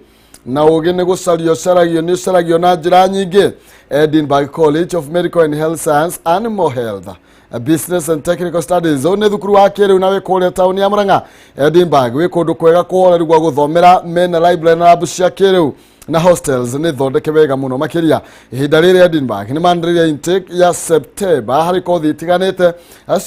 na ũgĩ nĩ gũcario ũcaragio, nĩ ũcaragio na njĩra nyingĩ. Edinburgh College of Medical and Health Science, Animal Health, Business and Technical Studies. Ũyũ nĩ thukuru wa kĩrĩu na wĩ kũrĩa taũni ya Murang'a. Edinburgh wĩ kũndũ kwega kũhoreru gwa gũthomera, mena library na lab cia kĩrĩu, na hostels nĩ thondeke wega mũno makĩria. Ihinda rĩrĩ Edinburgh nĩ manĩrĩria intake ya September harĩ kothi itiganĩte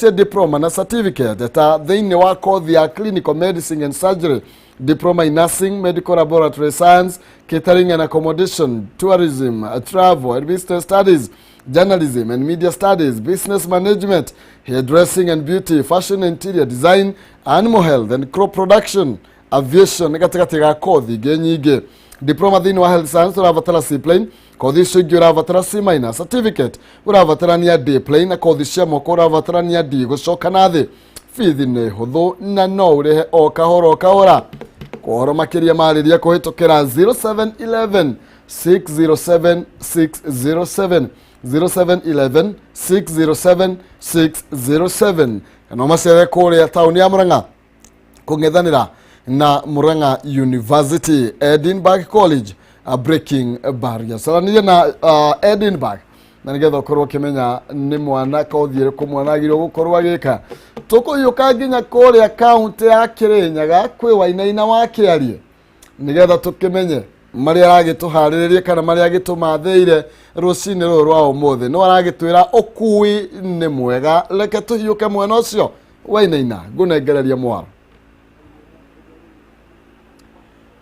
cia diploma na certificate, ta thĩinĩ wa kothi ya clinical medicine and surgery, diploma in nursing, medical laboratory science, catering and accommodation, tourism, travel and business studies, journalism and media studies, business management, hairdressing and beauty, fashion and interior design, animal health and crop production, aviation, gatagatĩ ga kothi ingĩ nyingĩ. Diploma thĩinĩ wa health science ũrabatara C plain, kothi icio ingĩ ũrabatara C minus, certificate ũrabatarania D plain, na kothi cia moko ũrabatarania D gũcoka na thĩ. Bithi nĩ hũthũ na no ũrĩhe o kahora o kahora. Kohoro makĩria marĩria kũhĩtũkĩra 0711 607 607, 0711 607 607, kana ũmacere kũrĩa taũni ya Murang'a kũng'ethanĩra na Murang'a University. Edinburgh College, breaking barriers. Aranĩria na Edinburgh na nĩgetha ũkorwo ũkĩmenya nĩ mwana kothi ĩrĩkũ mwana agĩrĩirwo gũkorwo agĩka. Tũkũhiũka nginya kũrĩa kaũntĩ ya Kĩrĩnyaga kwĩ Wainaina wa Kĩarie, nĩgetha tũkĩmenye marĩa aragĩtũharĩrĩria kana marĩa agĩtũmathĩire rũcinĩ rũrũ rwa ũmũthĩ. No aragĩtwĩra ũkui nĩ mwega. Reke tũhiũke mwena ũcio. Wainaina, ngũnengereria mwaro.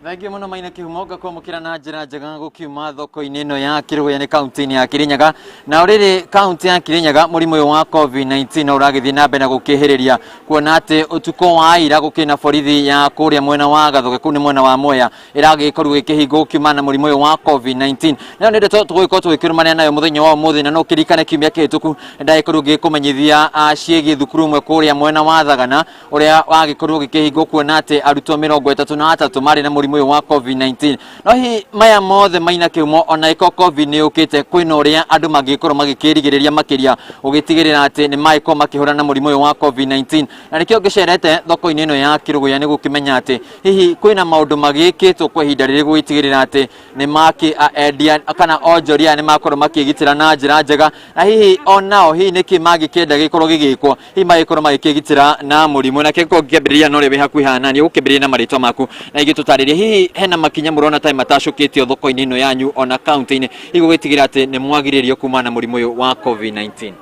Thengiũ mũno Maina Kĩhumo, ngakwamũkĩra na njĩra njega gũkiuma thoko-inĩ ĩno ya Kĩrũya, nĩ kaunti-inĩ ya Kĩrĩnyaga. Na rĩrĩ kaunti ya Kĩrĩnyaga, mũrimũ ũyũ wa COVID-19 no ũragĩthiĩ na mbere na gũkĩhĩrĩria, kuona atĩ ũtukũ wa ira gũkĩrĩ na borithi ya kũrĩa mwena wa Gathoge, kũu nĩ mwena wa Mwea, ĩragĩkorirwo ĩkĩhingwo gũkiuma na mũrimũ ũyũ wa COVID-19. Nayo nĩ ndeto tũgũgĩkorwo tũgĩkĩrũmania nayo mũthenya wa ũmũthĩ. Na no kĩririkane kiumia kĩhĩtũku ndagĩkorirwo ngĩkũmenyithia ciĩgiĩ thukuru ũmwe kũrĩa mwena wa Thagana ũrĩa wagĩkorirwo gĩkĩhingwo, kuona atĩ arutwo 33 marĩ na mũrimũ ũyũ wa COVID-19. No hihi maya mothe Maina Kĩhumo, ona ĩko COVID nĩ yũkĩte, kwĩna ũrĩa andũ mangĩgĩkorwo magĩkĩrigĩrĩria makĩria gũgĩtigĩrĩra atĩ nĩ magĩkorwo makĩhũrana na mũrimũ ũyũ wa COVID-19? Na nĩkĩo ngĩcerete thoko-inĩ ĩno ya Kĩrũgũya, nĩ gũkĩmenya atĩ hihi kwĩna maũndũ magĩkĩtwo kwa ihinda rĩrĩ gũgĩtigĩrĩra atĩ nĩ makĩ endia kana onjoria nĩ makorwo makĩgitĩra na njĩra njega, na hihi onao hihi nĩkĩ mangĩkĩenda gĩkorwo gĩgĩkwo, hihi magĩkorwo magĩkĩgitĩra na mũrimũ. Na kĩkorwo ngĩambĩrĩria na ũrĩa wĩ hakuhĩ haha nani, ũkĩambĩrĩria na marĩtwa maku na ingĩ tũtarĩrie hihi hena makinya mũrona ta matacũkĩtio thoko-inĩ ĩno yanyu ona kaunti-inĩ, hihi gũgĩtigĩrĩra atĩ nĩ mwagirĩrĩrio kumana na mũrimũ ũyũ wa COVID-19.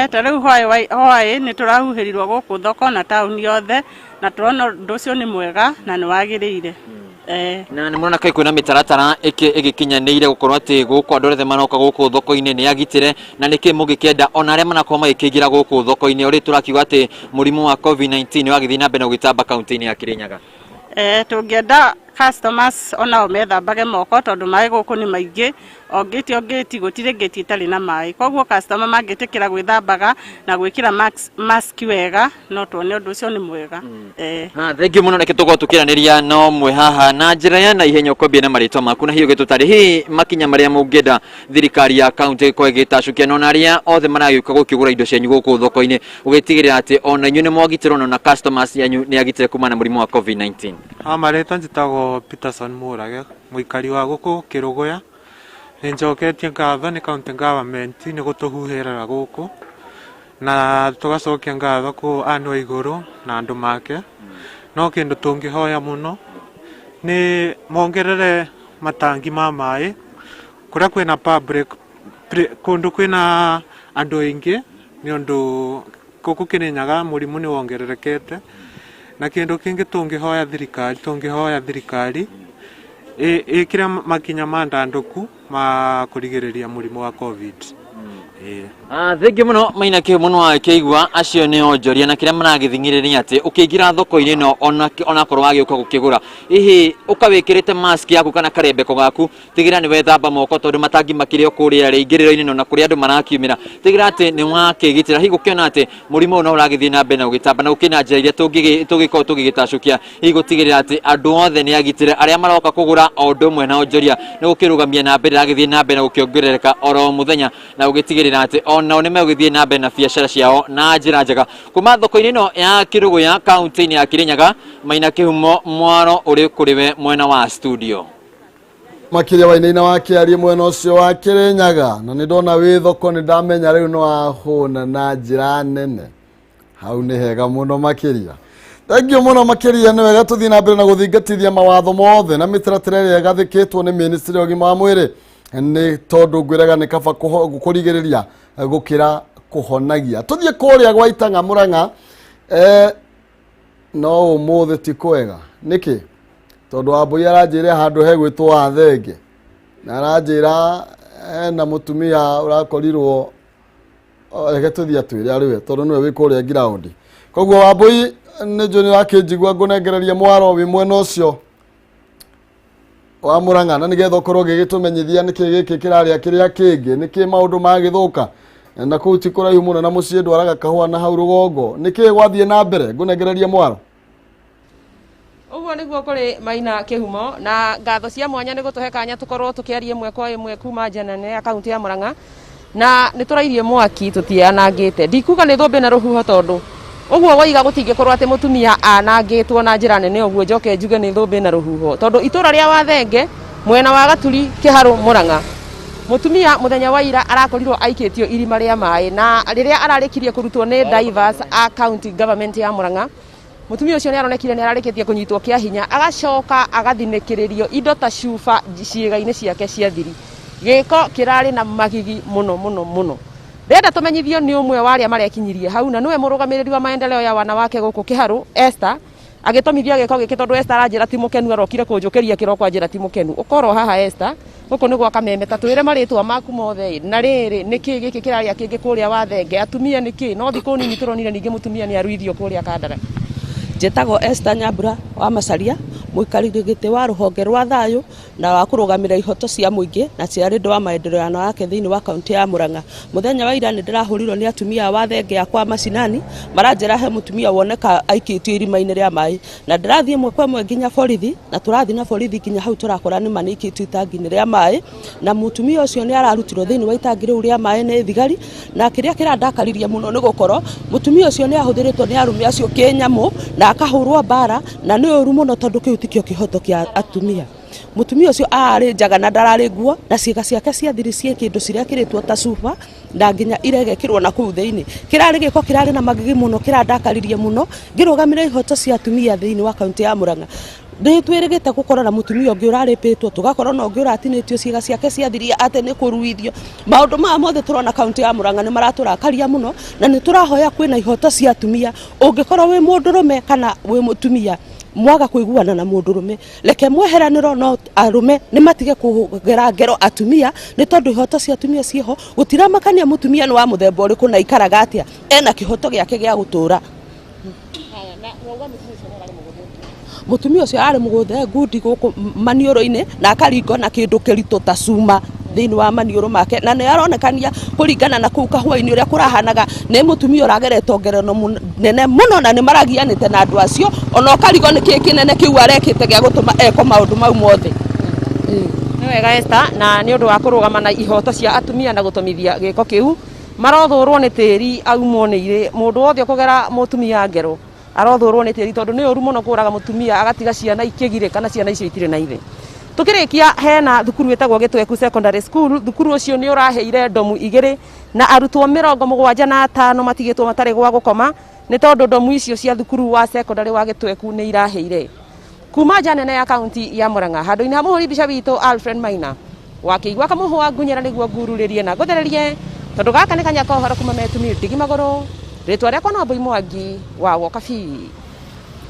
Ta rĩu hwaĩ nĩ tũrahuhĩrirwo gũkũ thoko na taũni yothe, na tũrona ũndũ ũcio nĩ mwega na nĩ wagĩrĩire. Na nĩ mũrona kaĩ kwĩna mĩtaratara ĩgĩkinyanĩire gũkorwo atĩ gũkũ andũ othe maroka gũkũ thoko-inĩ nĩ agitĩre? Na nĩkĩ mũngĩkĩenda ona arĩa manakorwo magĩkĩingĩra gũkũ thoko-inĩ, ũrĩ tũrakiuga atĩ mũrimũ wa COVID-19 nĩ wagĩthiĩ na mbere na gũgĩtamba kaunti-inĩ ya Kĩrĩnyaga? Tũngĩenda customers onao methambage moko, tondũ maĩ gũkũ nĩ maingĩ, o ngĩti o ngĩti, gũtirĩ ngĩti ĩtarĩ na maĩ. Koguo customer mangĩtĩkĩra gwĩthambaga na gwĩkĩra mask wega, no tuone ũndũ ũcio nĩ mwega. Ha, thengiũ mũno. Reke tũkorwo tũkĩaranĩria na ũmwe haha na njĩra ya na ihenya. Ũkwambia na marĩtwa maku na hihi ũgĩtũtarĩ hihi makinya marĩa mũngĩenda thirikari ya kaunti ĩgĩkorwo ĩgĩtacũkia na ona arĩa othe maragĩũka gũkĩgũra indo cianyu gũkũ thoko-inĩ, gũgĩtigĩrĩra atĩ ona inyuĩ nĩ mwagitĩrwo na customers yanyu nĩ agitĩre kumana na mũrimũ wa COVID-19. Ha marĩtwa njĩtagwo Peterson Mũrage, mũikari wa gũkũ Kĩrũgũya. Nĩ njoketie ngatho nĩ county government nĩ gũtũhuhĩrĩra gũkũ, na tũgacokia ngatho kũ Anne Waigũrũ na andũ make. No kĩndũ tũngĩhoya mũno nĩ mongerere matangi ma maĩ kũrĩa kwĩna public, kũndũ kwĩna andũ aingĩ, nĩ ũndũ gũkũ Kĩrĩnyaga mũrimũ nĩ wongererekete. Na kĩndũ kĩngĩ tũngĩhoya thirikari ĩkĩre makinya mandandũku ma kũrigĩrĩria mũrimũ wa COVID. Ĩĩ. Ah, thengiũ mũno Maina Kĩhumo nĩ wakĩigua acio nĩ onjoria na kĩrĩa maragĩthing'ĩrĩria atĩ ũkĩingĩra thoko-inĩ ĩno onakorwo wagĩũka gũkĩgũra hihi ũkawĩkĩrĩte mask yaku kana karembeko gaku tigĩrĩra nĩ wethamba moko tondũ matangi makĩrĩ o kũrĩa rĩingĩrĩro-inĩ na kũrĩa andũ marakiumĩra tigĩrĩra atĩ nĩ wakĩgitĩra hihi gũkĩona atĩ mũrimũ ũyũ no ũragĩthiĩ na mbere na gũgĩtamba na gũkĩrĩ na njĩra iria tũngĩkorwo tũgĩgĩtacũkia hihi gũtigĩrĩra atĩ andũ othe nĩ agitĩre arĩa maroka kũgũra o ũndũ ũmwe na onjoria nĩ gũkĩrũgamia namba ĩrĩa ĩragĩthiĩ na mbere na gũkĩongerereka oro mũthenya na gũgĩtigĩrĩra atĩ onao nĩ megũgĩthiĩ na mbere na biacara ciao na njĩra njega kuma thoko-inĩ ĩno ya Kĩrũgũya kaunti-inĩ ya Kĩrĩnyaga Maina Kĩhumo mwaro ũrĩ kũrĩ we mwena wa studio. Makĩria wainaina wa kĩarie mwena ũcio wa Kĩrĩnyaga na nĩ ndona wĩ thoko nĩ ndamenya rĩu nĩ wahũna na njĩra nene hau nĩ hega mũno makĩria thengio mũno makĩria nĩ wega tũthiĩ na mbere na gũthingatithia mawatho mothe na mĩtaratara ĩrĩa ĩgathĩkĩtwo nĩ ministry ya ũgima wa mwĩrĩ nĩ tondũ ngwĩraga nĩ kaba kũrigĩrĩria gũkĩra kũhonagia tũthiĩ kũrĩa gwa Itang'a Mũrang'a eh, no ũmũthĩ ti kwega nĩkĩ tondũ wambũi aranjĩra handũ hegwĩtwo wathenge na aranjĩra hena mũtumia ũrakorirwo reke tũthiĩ atwĩre arĩ we tondũ nĩwe wĩ kũrĩa ngiraũndi koguo wambũi nĩ njũĩ nĩ ũrakĩnjigua ngũnengereria mwaro wĩ mwena ũcio wa Murang'a na nĩgetha ũkorwo ũgĩgĩtũmenyithia nĩkĩ gĩkĩ kĩrarĩa kĩrĩa kĩngĩ nĩkĩ maũndũ magĩthũka na kũu ti kũraihu mũno na mũciĩ ndwaraga kahũa na hau rũgongo nĩkĩ gwathiĩ na mbere ngũnengereria mwaro Ũguo nĩguo kũrĩ Maina Kĩhumo na ngatho cia mwanya nĩ gũtũhe kanya tũkorwo tũkĩaria ĩmwe kwa ĩmwe kuma nja nene ya kaunti ya Murang'a na nĩ tũrairie mwaki tũtianangĩte ndikuga nĩ thũmbĩ na rũhuho tondũ ũguo woiga gũtingĩkorwo atĩ mũtumia anangĩtwo na njĩra nene ũguo njoke njuge nĩ thũmbĩ na rũhuho tondũ itũra rĩa Wathenge mwena wa Gaturi Kĩharũ Murang'a mũtumia mũthenya wa ira arakorirwo aikĩtio irima rĩa maĩ na rĩrĩa ararĩkirie kũrutwo nĩ divers a county government ya Murang'a Mũtumia ũcio nĩ aronekire nĩ ararĩkĩtie kũnyitwo kĩa hinya agacoka agathinĩkĩrĩrio indo ta cuba ciĩga-inĩ ciake cia thiri. Gĩko kĩrarĩ na magigi mũno mũno mũno. Ndĩrenda tũmenyithio nĩ ũmwe wa arĩa marekinyirie hau na nĩwe mũrũgamĩrĩri wa maendeleo ya wanawake gũkũ Kĩharũ, Esther, agĩtũmithia gĩko gĩkĩ tondũ Esther aranjĩra ti mũkenu arokire kũnjũkĩria kĩroko anjĩra ti mũkenu. Ũkorwo haha Esther, Gũkũ nĩ gwa Kameme, ta twĩre marĩtwa maku mothe ĩ, na rĩrĩ nĩkĩ gĩkĩ kĩrarĩa kĩngĩ kũrĩa Wathenge, atumia nĩkĩ? No thikũ nini tũronire ningĩ mũtumia nĩ aruithio kũrĩa Kandara. Njĩtagwo Esther Nyambura wa Macharia, mũikarĩri gĩtĩ wa rũhonge rwa thayũ na wa kũrũgamĩrĩra ihoto cia mũingĩ na chairlady wa maendeleo ya wanawake thĩinĩ wa kaũntĩ ya Murang'a. Mũthenya wa ira nĩ ndĩrahũrirwo nĩ atumia a Wathenge akwa macinani, maranjĩra he mũtumia woneka aikĩtio irima-inĩ rĩa maĩ. Na ndĩrathiĩ ĩmwe kwa ĩmwe nginya borithi, na tũrathiĩ na borithi nginya hau tũrakora nĩma nĩ aikĩtio itangi-inĩ rĩa maĩ, na mũtumia ũcio nĩ ararutirwo thĩinĩ wa itangi rĩu rĩa maĩ nĩ thigari, na kĩrĩa kĩrandakaririe mũno nĩ gũkorwo mũtumia ũcio nĩ ahũthĩrĩtwo nĩ arũme acio kĩnyamũ, na akahũrwo mbara, na nĩ ũru mũno tondũ kĩu tikĩo kĩhoto kĩa atumia. Mũtumia ũcio ararĩ njaga na ndararĩ nguo, na ciĩga ciake cia thiri ciĩ kĩndũ cirekĩrĩtwo ta cuba, na nginya iregekĩrwo na kũu thĩinĩ. Kĩrarĩ gĩko kĩrarĩ na magigi mũno kĩrandakaririe mũno, ngĩrũgamĩrĩra ihoto cia atumia thĩinĩ wa kaũntĩ ya Murang'a. Nĩ twĩrĩgĩte gũkorwo na mũtumia ũngĩ ũrarĩpĩtwo, tũgakorwo na ũngĩ ũratinĩtio ciĩga ciake cia thiri atĩ nĩ kũruithio. Maũndũ maya mothe tũrona kaũntĩ ya Murang'a nĩ maratũrakaria mũno, na nĩ tũrahoya kwĩna ihoto cia atumia, ũngĩkorwo wĩ mũndũrũme kana wĩ mũtumia, mwaga kũiguana na mũndũrũme, Reke mweheranĩro no arũme nĩ matige kũgera ngero atumia nĩ tondũ ihoto cia atumia ciĩho gũtiramakania mũtumia nĩ wa mũthemba ũrĩkũ na aikaraga atĩa ena kĩhoto gĩake gĩa gũtũra. Mũtumia ũcio ararĩ mũgũthe ngundi gũkũ maniũrũ-inĩ na akaringwo na kĩndũ kĩritũ ta cuma thĩinĩ wa maniũrũ make na nĩ aronekania kũringana na kũu kahũa-inĩ ũrĩa kũrahanaga nĩ mũtumia ũragerete ngereno nene mũno na nĩ maragianĩte na andũ acio ona ũkarigwo nĩ kĩĩ kĩnene kĩu arekĩte gĩa gũtũma eko maũndũ mau mothe. Nĩ wega Esther, na nĩ ũndũ wa kũrũgama na ihoto cia atumia na gũtũmithia gĩko kĩu, marothũrwo nĩ tĩri aumwo nĩ irĩ, mũndũ wothe ũkũgera mũtumia ngero Arothũrwo nĩ tĩri tondũ nĩ ũru mũno kũraga mũtumia agatiga ciana ikĩgirĩka na ciana icio itirĩ na ithe. Tũkĩrĩkia hena thukuru ĩtagwo Gĩtweku Secondary School, thukuru ũcio nĩ ũraheire ndomu igĩrĩ na arutwo 75 matigĩtwo matarĩ gwa gũkoma nĩ tondũ ndomu icio cia thukuru wa secondary wa Gĩtweku nĩ irahĩire. Kuma nja nene ya kaunti ya Murang'a handũ-inĩ ha mũhũri mbica witũ Alfred Maina wa Kĩigua Kamũhũa ngunyĩra nĩguo ngururĩrie na ngũthererie tondũ gaka nĩ kanya ka ũhoro kuma Metumi Ndigi Magũrũ rĩtwa rĩakwa no Mbui Mwangi wa Wokabi.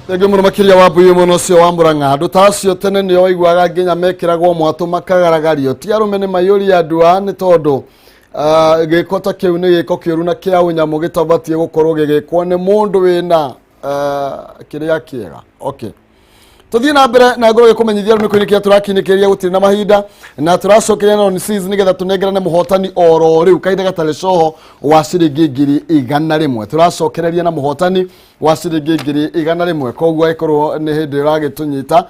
Thengiũ mũno makĩria wa mbui mũno ũcio wa Murang'a. Andũ ta acio tene nĩo waiguaga nginya mekĩragwo mwatũ makagaragario. Ti arũme nĩ maiyũria ndua nĩ tondũ Gĩko ta kĩu nĩ gĩko kĩũru na kĩa ũnyamũ gĩtabatiĩ gũkorwo gĩgĩkwo nĩ mũndũ wĩna kĩrĩa kĩega. Okay, tuthiĩ na mbere na ngorwo gĩkũmenyithia rĩu nĩ kũinĩkĩria tũrakinyĩkĩria, gũtirĩ na mahinda na tũracokeria na Onseas nĩgetha tũnengerane mũhotani oro rĩu kahinda gatarĩ coho wa ciringi 100,000. Tũracokereria na mũhotani wa ciringi 100,000. Koguo angĩkorwo nĩ hĩndĩ ũragĩtũnyita,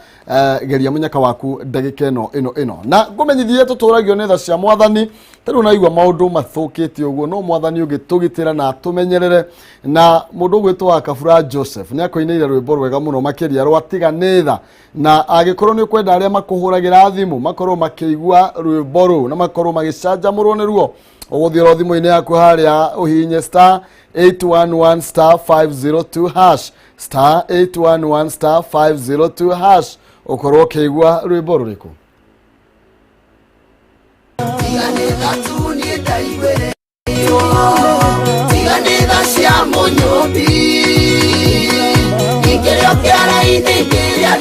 geria mũnyaka waku ndagĩka ĩno ĩno ĩno. Na ngũmenyithie tũtũragio nĩ tha cia mwathani. Ta rĩu naigua maũndũ mathũkĩte ũguo, no mwathani ũngĩtũgitĩra na atũmenyerere. Na mũndũ ũgwĩtwo wa Kabura Joseph nĩ akũinĩire rwĩmbo rwega mũno makĩria rwa tiga nĩ tha. Na angĩkorwo nĩ ũkwenda arĩa makũhũragĩra thimũ makorwo makĩigua rwĩmbo rũu na makorwo magĩcanjamũrwo nĩ ruo, ũgũthiĩ oro thimũ-inĩ yaku harĩa ũhihinye star 811 star 502 hash, star 811 star 502 hash, ũkorwo ũkĩigua rwĩmbo rũrĩkũ. Tiganĩtha tu niĩ ndaiguĩrĩirwo, tiganĩtha cia mũnyũmbi, ingĩrĩ o kĩara-inĩ ingĩrĩa.